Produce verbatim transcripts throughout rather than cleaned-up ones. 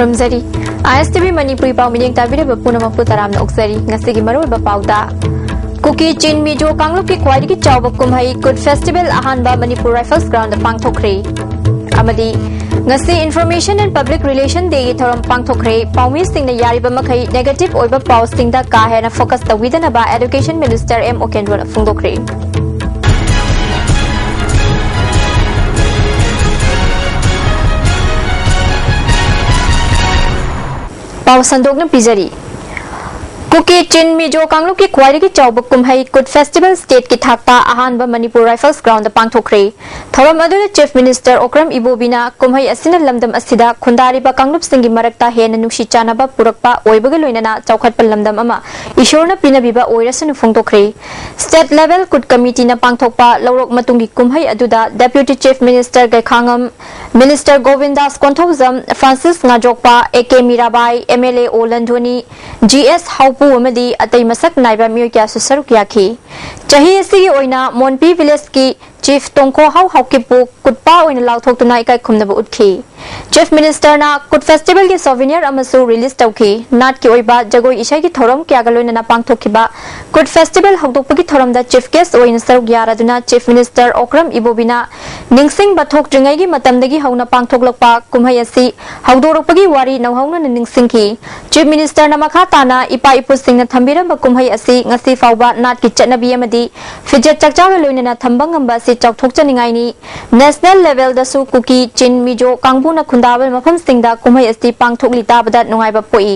ꯈꯨꯔꯨꯝꯖꯔꯤ꯫ ꯑꯥꯏ ꯑꯦꯁ T V Manipuri ꯄꯥꯎ ꯃꯤꯠꯌꯦꯡ ꯇꯥꯕꯤꯔꯤꯕ ꯄꯨꯝꯅꯃꯛꯄꯨ ꯇꯔꯥꯝꯅ ꯑꯣꯛꯆꯔꯤ꯫ ꯉꯁꯤꯒꯤ ꯃꯔꯨꯑꯣꯏꯕ ꯄꯥꯎꯗ, ꯀꯨꯀꯤ ꯆꯤꯟ ꯃꯤꯖꯣ ꯀꯥꯡꯂꯨꯞꯀꯤ ꯈ꯭ꯋꯥꯏꯗꯒꯤ ꯆꯥꯎꯕ ꯀꯨꯝꯍꯩ ꯀꯨꯠ ꯐꯦꯁꯇꯤꯚꯦꯜ ꯑꯍꯥꯟꯕ ꯃꯅꯤꯄꯨꯔ ꯔꯥꯏꯐꯜꯁ ꯒ꯭ꯔꯥꯎꯟꯗ ꯄꯥꯡꯊꯣꯛꯈ꯭ꯔꯦ꯫ ꯑꯃꯗꯤ ꯉꯁꯤ Information and Public Relation Day ꯒꯤ ꯊꯧꯔꯝ ꯄꯥꯡꯊꯣꯛꯈ꯭ꯔꯦ꯫ ꯄꯥꯎꯃꯤꯁꯤꯡꯅ ꯌꯥꯔꯤꯕ ꯃꯈꯩ negative ꯑꯣꯏꯕ ꯄꯥꯎꯁꯤꯡꯗ ꯀꯥ ꯍꯦꯟꯅ focus ꯇꯧꯕꯤꯗꯅꯕ Education Minister ꯑꯦꯝ ꯑꯣꯀꯦꯟꯗ꯭ꯔꯣꯅ ꯐꯣꯡꯗꯣꯛꯈ꯭ꯔꯦ꯫ ꯄꯥꯎ ꯁꯟꯗꯣꯛꯅ ꯄꯤꯖꯔꯤ꯫ ꯀꯨꯀꯤ ꯆꯤꯟ ꯃꯤꯖꯣ ꯀꯥꯡꯂꯨꯞꯀꯤ ꯈ꯭ꯋꯥꯏꯗꯒꯤ ꯆꯥꯎꯕ ꯀꯨꯝꯍꯩ ꯀꯨꯠ ꯐꯦꯁꯇꯤꯚꯦꯜ ꯁ꯭ꯇꯦꯠꯀꯤ ꯊꯥꯛꯇ ꯑꯍꯥꯟꯕ ꯃꯅꯤꯄꯨꯔ ꯔꯥꯏꯐꯜꯁ ꯒ꯭ꯔꯥꯎꯟꯗ ꯄꯥꯡꯊꯣꯛꯈ꯭ꯔꯦ꯫ ꯊꯧꯔꯝ ꯑꯗꯨꯗ Chief Minister ꯑꯣꯀ꯭ꯔꯝ ꯏꯕꯣꯕꯤꯅ ꯀꯨꯝꯍꯩ ꯑꯁꯤꯅ ꯂꯝꯗꯝ ꯑꯁꯤꯗ ꯈꯨꯟꯗꯥꯔꯤꯕ ꯀꯥꯡꯂꯨꯞꯁꯤꯡꯒꯤ ꯃꯔꯛꯇ ꯍꯦꯟꯅ ꯅꯨꯡꯁꯤ ꯆꯥꯟꯅꯕ ꯄꯨꯔꯛꯄ ꯑꯣꯏꯕꯒ ꯂꯣꯏꯅꯅ ꯆꯥꯎꯈꯠꯄ ꯂꯝꯗꯝ ꯑꯃ ꯏꯁꯣꯔꯅ ꯄꯤꯅꯕꯤꯕ ꯑꯣꯏꯔꯁꯅꯨ ꯐꯣꯡꯗꯣꯛꯈ꯭ꯔꯦ꯫ State Level ꯀꯨꯠ Committee ꯅ ꯄꯥꯡꯊꯣꯛꯄ ꯂꯧꯔꯣꯛ ꯃꯇꯨꯡꯒꯤ ꯀꯨꯝꯍꯩ ꯑꯗꯨꯗ Deputy Chief Minister Gaikhangam, Minister Gobindas Konthoujam, Francis Ngajokpa, A K Mirabai, M L A O ꯂꯟꯙꯣꯅꯤ, ꯖꯤ ꯑꯦꯁ ꯍꯥꯎꯄꯨ ꯑꯃꯗꯤ ꯑꯇꯩ ꯃꯁꯛ ꯅꯥꯏꯕ ꯃꯤꯑꯣꯏ ꯀꯌꯥꯁꯨ ꯁꯔꯨꯛ ꯌꯥꯈꯤ꯫ ꯆꯍꯤ ꯑꯁꯤꯒꯤ ꯑꯣꯏꯅ ꯃꯣꯟꯄꯤ ꯚꯤꯂꯦꯖꯀꯤ Chief ꯇꯣꯡꯈꯣ ꯍꯥꯎ ꯍꯥꯎꯀꯤꯞꯄꯨ ꯀꯨꯠꯄ ꯑꯣꯏꯅ ꯂꯥꯎꯊꯣꯛꯇꯨꯅ ꯏꯀꯥꯏ ꯈꯨꯝꯅꯕ ꯎꯠꯈꯤ꯫ Chief Minister ꯅ ꯀꯨꯠ ꯐꯦꯁꯇꯤꯚꯦꯜꯒꯤ ꯁꯣꯚꯤꯅꯤꯌꯔ ꯑꯃꯁꯨ ꯔꯤꯂꯤꯖ ꯇꯧꯈꯤ꯫ ꯅꯥꯠꯀꯤ ꯑꯣꯏꯕ ꯖꯒꯣꯏ ꯏꯁꯩꯒꯤ ꯊꯧꯔꯝ ꯀꯌꯥꯒ ꯂꯣꯏꯅꯅ ꯄꯥꯡꯊꯣꯛꯈꯤꯕ ꯀꯨꯠ ꯐꯦꯁꯇꯤꯚꯦꯜ ꯍꯧꯗꯣꯛꯄꯒꯤ ꯊꯧꯔꯝꯗ ꯆꯤꯐ ꯒꯦꯁ ꯑꯣꯏꯅ ꯁꯔꯨꯛ ꯌꯥꯔꯗꯨꯅ Chief Minister ꯑꯣꯀ꯭ꯔꯝ ꯏꯕꯣꯕꯤꯅ ꯅꯤꯡꯁꯤꯡꯕ ꯊꯣꯛꯇ꯭ꯔꯤꯉꯩꯒꯤ ꯃꯇꯝꯗꯒꯤ ꯍꯧꯅ ꯄꯥꯡꯊꯣꯛꯂꯛꯄ ꯀꯨꯝꯍꯩ ꯑꯁꯤ ꯍꯧꯗꯣꯔꯛꯄꯒꯤ ꯋꯥꯔꯤ ꯅꯧꯍꯧꯅꯅ ꯅꯤꯡꯁꯤꯡꯈꯤ꯫ Chief Minister ꯅ ꯃꯈꯥ ꯇꯥꯅ ꯏꯄꯥ ꯏꯄꯨꯁꯤꯡꯅ ꯊꯝꯕꯤꯔꯝꯕ ꯀꯨꯝꯍꯩ ꯑꯁꯤ ꯉꯁꯤ ꯐꯥꯎꯕ ꯅꯥꯠꯀꯤ ꯆꯠꯅꯕꯤ ꯑꯃꯗꯤ ꯐꯤꯖꯦꯠ ꯆꯥꯛꯆꯥꯒ ꯂꯣꯏꯅꯅ ꯊꯝꯕ ꯉꯝꯕ ꯑꯁꯤ ꯆꯥꯎꯊꯣꯛꯆꯅꯤꯡꯉꯥꯏꯅꯤ꯫ National level ꯗꯁꯨ ꯀꯨꯀꯤ, ꯆꯤꯟ, ꯃꯤꯖꯣ ꯀꯥꯡꯕꯨꯅ ꯈꯨꯟꯗꯥꯕ ꯃꯐꯝꯁꯤꯡꯗ ꯀꯨꯝꯍꯩ ꯑꯁꯤ ꯄꯥꯡꯊꯣꯛꯂꯤ ꯇꯥꯕꯗ ꯅꯨꯡꯉꯥꯏꯕ ꯄꯣꯛꯏ꯫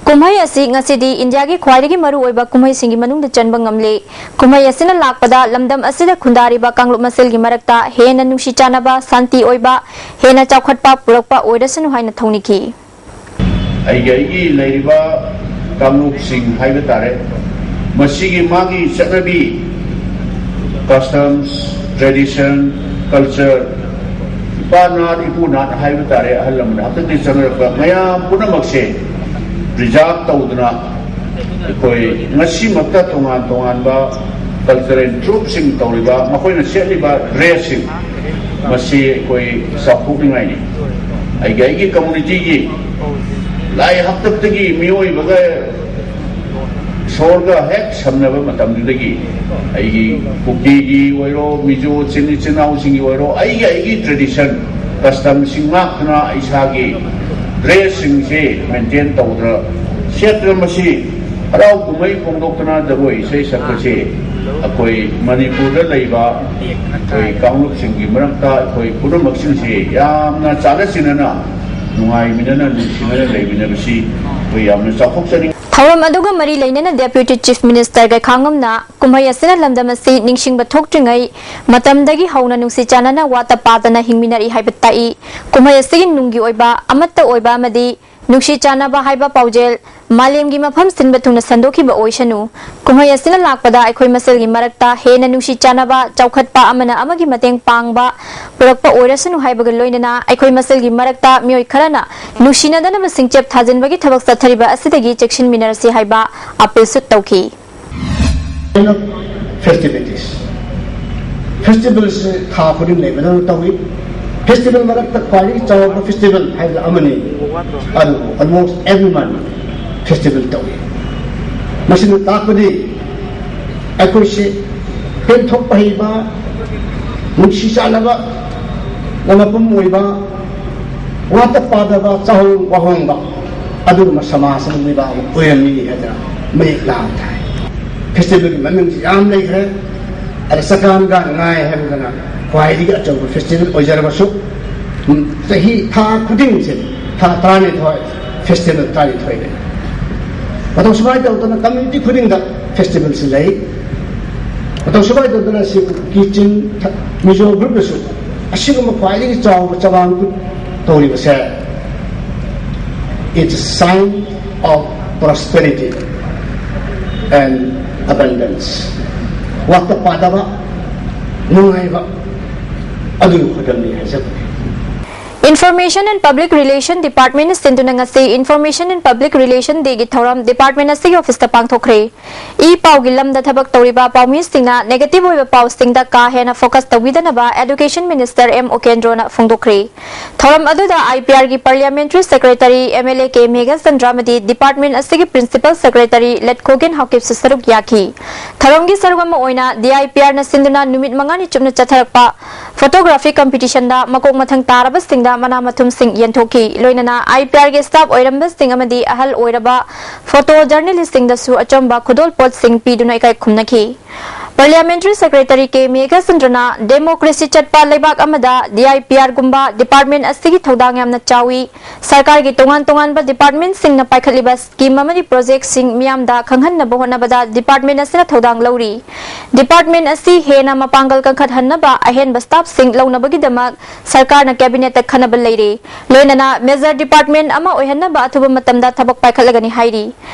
ꯀꯨꯝꯍꯩ ꯑꯁꯤ ꯉꯁꯤꯗꯤ ꯏꯟꯗꯤꯌꯥꯒꯤ ꯈ꯭ꯋꯥꯏꯗꯒꯤ ꯃꯔꯨꯑꯣꯏꯕ ꯀꯨꯝꯍꯩꯁꯤꯡꯒꯤ ꯃꯅꯨꯡꯗ ꯆꯟꯕ ꯉꯝꯂꯦ꯫ ꯀꯨꯝꯍꯩ ꯑꯁꯤꯅ ꯂꯥꯛꯄꯗ ꯂꯝꯗꯝ ꯑꯁꯤꯗ ꯈꯨꯟꯗꯥꯔꯤꯕ ꯀꯥꯡꯂꯨꯞ ꯃꯁꯦꯜꯒꯤ ꯃꯔꯛꯇ ꯍꯦꯟꯅ ꯅꯨꯡꯁꯤ ꯆꯥꯟꯅꯕ, ꯁꯥꯟꯇꯤ ꯑꯣꯏꯕ, ꯍꯦꯟꯅ ꯆꯥꯎꯈꯠꯄ ꯄꯨꯔꯛꯄ ꯑꯣꯏꯔꯁꯅꯨ ꯍꯥꯏꯅ ꯊꯧꯅꯤꯈꯤ꯫ ꯑꯩꯒꯤ ꯑꯩꯒꯤ ꯂꯩꯔꯤꯕ ꯀꯥꯡꯂꯨꯞꯁꯤꯡ ꯍꯥꯏꯕ ꯇꯥꯔꯦ, ꯃꯁꯤꯒꯤ ꯃꯥꯒꯤ ꯆꯠꯅꯕꯤ, customs, tradition, culture, ꯏꯄꯥ ꯅꯥꯠ ꯏꯄꯨ ꯅꯥꯠ ꯍꯥꯏꯕ ꯇꯥꯔꯦ, ꯑꯍꯜ ꯂꯃꯟ ꯍꯥꯛꯇꯛꯇꯒꯤ ꯆꯠꯅꯔꯛꯄ ꯃꯌꯥꯝ ꯄꯨꯝꯅꯃꯛꯁꯦ preserve ꯇꯧꯗꯨꯅ ꯑꯩꯈꯣꯏ ꯉꯁꯤꯃꯛꯇ ꯇꯣꯉꯥꯟ ꯇꯣꯉꯥꯟꯕ cultural troupeꯁꯤꯡ ꯇꯧꯔꯤꯕ, ꯃꯈꯣꯏꯅ ꯁꯦꯠꯂꯤꯕ dressꯁꯤꯡ, ꯃꯁꯤ ꯑꯩꯈꯣꯏ ꯆꯥꯎꯊꯣꯛꯅꯤꯡꯉꯥꯏꯅꯤ꯫ ꯑꯩꯒꯤ ꯑꯩꯒꯤ communityꯒꯤ ꯂꯥꯏ ꯍꯥꯛꯇꯛꯇꯒꯤ ꯃꯤꯑꯣꯏꯕꯒ ꯏꯁꯣꯔꯒ ꯍꯦꯛ ꯁꯝꯅꯕ ꯃꯇꯝꯗꯨꯗꯒꯤ ꯑꯩꯒꯤ ꯀꯨꯀꯤꯒꯤ ꯑꯣꯏꯔꯣ, ꯃꯤꯖꯣ ꯆꯤꯟ ꯏꯆꯤꯟ ꯏꯅꯥꯎꯁꯤꯡꯒꯤ ꯑꯣꯏꯔꯣ, ꯑꯩꯒꯤ ꯑꯩꯒꯤ ꯇ꯭ꯔꯦꯗꯤꯁꯟ, ꯀꯁꯇꯝꯁꯤꯡ ꯉꯥꯛꯇꯨꯅ ꯏꯁꯥꯒꯤ ꯗ꯭ꯔꯦꯁꯁꯤꯡꯁꯦ ꯃꯦꯟꯇꯦꯟ ꯇꯧꯗꯅ ꯁꯦꯠꯇꯅ ꯃꯁꯤ ꯍꯔꯥꯎ ꯀꯨꯝꯍꯩ ꯐꯣꯡꯗꯣꯛꯇꯅ ꯖꯒꯣꯏ ꯏꯁꯩ ꯁꯛꯄꯁꯦ ꯑꯩꯈꯣꯏ ꯃꯅꯤꯄꯨꯔꯗ ꯂꯩꯕ ꯑꯩꯈꯣꯏ ꯀꯥꯡꯂꯨꯞꯁꯤꯡꯒꯤ ꯃꯔꯛꯇ ꯑꯩꯈꯣꯏ ꯄꯨꯝꯅꯃꯛꯁꯤꯡꯁꯦ ꯌꯥꯝꯅ ꯆꯥꯟꯅ ꯆꯤꯟꯅꯅ ꯅꯨꯡꯉꯥꯏꯃꯤꯟꯅꯅ ꯅꯨꯡꯁꯤꯅꯅ ꯂꯩꯃꯤꯟꯅꯕꯁꯤ ꯑꯩꯈꯣꯏ ꯌꯥꯝꯅ ꯆꯥꯎꯊꯣꯛꯆꯅꯤꯡꯏ꯫ ꯊꯧꯔꯝ ꯑꯗꯨꯒ ꯃꯔꯤ ꯂꯩꯅꯅ Deputy Chief Minister ꯒꯩꯈꯥꯉꯝꯅ ꯀꯨꯝꯍꯩ ꯑꯁꯤꯅ ꯂꯝꯗꯝ ꯑꯁꯤ ꯅꯤꯡꯁꯤꯡꯕ ꯊꯣꯛꯇ꯭ꯔꯤꯉꯩ ꯃꯇꯝꯗꯒꯤ ꯍꯧꯅ ꯅꯨꯡꯁꯤ ꯆꯥꯟꯅꯅ ꯋꯥꯠꯇ ꯄꯥꯗꯅ ꯍꯤꯡꯃꯤꯟꯅꯔꯛꯏ ꯍꯥꯏꯕ ꯇꯥꯛꯏ꯫ ꯀꯨꯝꯍꯩ ꯑꯁꯤꯒꯤ ꯅꯨꯡꯒꯤ ꯑꯣꯏꯕ ꯑꯃꯠꯇ ꯑꯣꯏꯕ ꯑꯃꯗꯤ ꯅꯨꯡꯁꯤ ꯆꯥꯟꯅꯕ ꯍꯥꯏꯕ ꯄꯥꯎꯖꯦꯜ ꯃꯥꯂꯦꯝꯒꯤ ꯃꯐꯝ ꯁꯤꯟꯕ ꯊꯨꯡꯅ ꯁꯟꯗꯣꯛꯈꯤꯕ ꯑꯣꯏꯁꯅꯨ꯫ ꯀꯨꯝꯍꯩ ꯑꯁꯤꯅ ꯂꯥꯛꯄꯗ ꯑꯩꯈꯣꯏ ꯃꯁꯦꯜꯒꯤ ꯃꯔꯛꯇ ꯍꯦꯟꯅ ꯅꯨꯡꯁꯤ ꯆꯥꯟꯅꯕ, ꯆꯥꯎꯈꯠꯄ, ꯑꯃꯅ ꯑꯃꯒꯤ ꯃꯇꯦꯡ ꯄꯥꯡꯕ ꯄꯨꯔꯛꯄ ꯑꯣꯏꯔꯁꯅꯨ ꯍꯥꯏꯕꯒ ꯂꯣꯏꯅꯅ ꯑꯩꯈꯣꯏ ꯃꯁꯦꯜꯒꯤ ꯃꯔꯛꯇ ꯃꯤꯑꯣꯏ ꯈꯔꯅ ꯅꯨꯡꯁꯤꯅꯗꯅꯕ ꯁꯤꯡꯆꯦꯞ ꯊꯥꯖꯤꯟꯕꯒꯤ ꯊꯕꯛ ꯆꯠꯊꯔꯤꯕ ꯑꯁꯤꯗꯒꯤ ꯆꯦꯛꯁꯤꯟꯃꯤꯟꯅꯔꯁꯤ ꯍꯥꯏꯕ ꯑꯄꯤꯜꯁꯨ ꯇꯧꯈꯤ꯫ Festivities. Festivalꯁꯤ ꯊꯥ ꯈꯨꯗꯤꯡ ꯂꯩꯕꯗꯧꯅ ꯇꯧꯏ꯫ Festival ꯃꯔꯛꯇ ꯈ꯭ꯋꯥꯏꯗꯒꯤ ꯆꯥꯎꯕ festival ꯍꯥꯏꯕꯗ ꯑꯃꯅꯤ꯫ ꯑꯗꯨꯕꯨ almost every month festival ꯇꯧꯏ꯫ ꯃꯁꯤꯅ ꯇꯥꯛꯄꯗꯤ ꯑꯩꯈꯣꯏꯁꯤ ꯄꯦꯟꯊꯣꯛꯄ ꯍꯩꯕ, ꯅꯨꯡꯁꯤ ꯆꯥꯟꯅꯕ ꯃꯄꯨꯝ ꯑꯣꯏꯕ, ꯋꯥꯠꯇ ꯄꯥꯗꯕ, ꯆꯥꯍꯣꯡ ꯋꯥꯍꯣꯡꯕ ꯑꯗꯨꯒꯨꯝꯕ ꯁꯃꯥꯖ ꯑꯃ ꯂꯩꯕꯥꯛ ꯑꯃ ꯑꯣꯏꯔꯝꯃꯤ ꯍꯥꯏꯗꯅ ꯃꯌꯦꯛ ꯂꯥꯅ ꯊꯥꯏ꯫ Festivalꯒꯤ ꯃꯃꯤꯡꯁꯤ ꯌꯥꯝ ꯂꯩꯈ꯭ꯔꯦ꯫ ꯑꯗ ꯆꯀꯥꯟ ꯒꯥꯟ ꯉꯥꯏ ꯍꯥꯏꯕꯗꯅ ꯈ꯭ꯋꯥꯏꯗꯒꯤ ꯑꯆꯧꯕ festival ꯑꯣꯏꯖꯔꯕꯁꯨ, ꯎꯝ, ꯆꯍꯤ ꯊꯥ ꯈꯨꯗꯤꯡꯁꯦ ꯊꯥ ꯇꯔꯥꯅꯤꯊꯣꯏ festival ꯇꯔꯥꯅꯤꯊꯣꯏ ꯂꯩ꯫ ꯃꯇꯧ ꯁꯨꯃꯥꯏꯅ ꯇꯧꯗꯅ community ꯈꯨꯗꯤꯡꯗ festivalꯁꯤ ꯂꯩ꯫ ꯃꯇꯧ ꯁꯨꯃꯥꯏꯅ ꯇꯧꯗꯅ ꯁꯤ ꯀꯤꯆꯤꯟ ꯃꯤꯖꯣ groupꯇꯁꯨ ꯑꯁꯤꯒꯨꯝꯕ ꯈ꯭ꯋꯥꯏꯗꯒꯤ ꯆꯥꯎꯕ ꯆꯕꯥꯡ ꯇꯧꯔꯤꯕꯁꯦ, it's a sign of prosperity and abundance. ꯋꯥꯠꯇ ꯄꯥꯗꯕ, ꯅꯨꯡꯉꯥꯏꯕ, ꯑꯗꯨꯒꯤ ꯈꯨꯗꯝꯅꯤ ꯍꯥꯏꯖꯕꯅꯤ꯫ Information and Public Relation Department ꯁꯤꯟꯗꯨꯅ ꯉꯁꯤ Information and Public Relation Day ꯒꯤ ꯊꯧꯔꯝ department ꯑꯁꯤꯒꯤ office ꯇ ꯄꯥꯡꯊꯣꯛꯈ꯭ꯔꯦ꯫ ꯏ ꯄꯥꯎꯒꯤ ꯂꯝꯗ ꯊꯕꯛ ꯇꯧꯔꯤꯕ ꯄꯥꯎꯃꯤꯁꯤꯡꯅ negative ꯑꯣꯏꯕ ꯄꯥꯎꯁꯤꯡꯗ ꯀꯥ ꯍꯦꯟꯅ focus ꯇꯧꯕꯤꯗꯅꯕ Education Minister ꯑꯦꯝ ꯎꯀꯦꯟꯗ꯭ꯔꯣꯅ ꯐꯣꯡꯗꯣꯛꯈ꯭ꯔꯦ꯫ ꯊꯧꯔꯝ ꯑꯗꯨꯗ I P R ꯒꯤ Parliamentary Secretary M L A ꯀꯦ ꯃꯦꯘꯆꯟꯗ꯭ꯔ ꯑꯃꯗꯤ department ꯑꯁꯤꯒꯤ Principal Secretary ꯂꯦꯠꯈꯣꯒꯦꯟ ꯍꯥꯎꯀꯤꯞꯁꯨ ꯁꯔꯨꯛ ꯌꯥꯈꯤ꯫ ꯊꯧꯔꯝꯒꯤ ꯁꯔꯨꯛ ꯑꯃ ꯑꯣꯏꯅ D I P R ꯅ ꯁꯤꯟꯗꯨꯅ ꯅꯨꯃꯤꯠ ꯃꯉꯥꯅꯤ ꯆꯨꯞꯅ ꯆꯠꯊꯔꯛꯄ photography competition ꯗ ꯃꯀꯣꯛ ꯃꯊꯪ ꯇꯥꯔꯕꯁꯤꯡꯗ ꯃꯅꯥ ꯃꯊꯨꯝꯁꯤꯡ ꯌꯦꯟꯊꯣꯛꯈꯤ꯫ ꯂꯣꯏꯅꯅ I P R ꯒꯤ staff ꯑꯣꯏꯔꯝꯕꯁꯤꯡ ꯑꯃꯗꯤ ꯑꯍꯜ ꯑꯣꯏꯔꯕ photo journalist ꯁꯤꯡꯗꯁꯨ ꯑꯆꯝꯕ ꯈꯨꯗꯣꯜꯄꯣꯠꯁꯤꯡ ꯄꯤꯗꯨꯅ ꯏꯀꯥꯏ ꯈꯨꯝꯅꯈꯤ꯫ Parliamentary Secretary ꯀꯦ ꯃꯦꯘꯆꯟꯗ꯭ꯔꯅ democracy ꯆꯠꯄ ꯂꯩꯕꯥꯛ ꯑꯃꯗ D I P R ꯒꯨꯝꯕ department ꯑꯁꯤꯒꯤ ꯊꯧꯗꯥꯡ ꯌꯥꯝꯅ ꯆꯥꯎꯏ꯫ ꯁꯔꯀꯥꯔꯒꯤ ꯇꯣꯉꯥꯟ ꯇꯣꯉꯥꯟꯕ department ꯁꯤꯡꯅ ꯄꯥꯏꯈꯠꯂꯤꯕ scheme ꯑꯃꯗꯤ project ꯁꯤꯡ ꯃꯤꯌꯥꯝꯗ ꯈꯪꯍꯟꯅꯕ ꯍꯣꯠꯅꯕꯗ department ꯑꯁꯤꯅ ꯊꯧꯗꯥꯡ ꯂꯧꯔꯤ꯫ Department ꯑꯁꯤ ꯍꯦꯟꯅ ꯃꯄꯥꯡꯒꯜ ꯀꯟꯈꯠꯍꯟꯅꯕ ꯑꯍꯦꯟꯕ staff ꯁꯤꯡ ꯂꯧꯅꯕꯒꯤꯗꯃꯛ ꯁꯔꯀꯥꯔꯅ cabinet ꯇ ꯈꯟꯅꯕ ꯂꯩꯔꯦ꯫ ꯂꯣꯏꯅꯅ major department ꯑꯃ ꯑꯣꯏꯍꯟꯅꯕ ꯑꯊꯨꯕ ꯃꯇꯝꯗ ꯊꯕꯛ ꯄꯥꯏꯈꯠꯂꯒꯅꯤ ꯍꯥꯏꯔꯤ꯫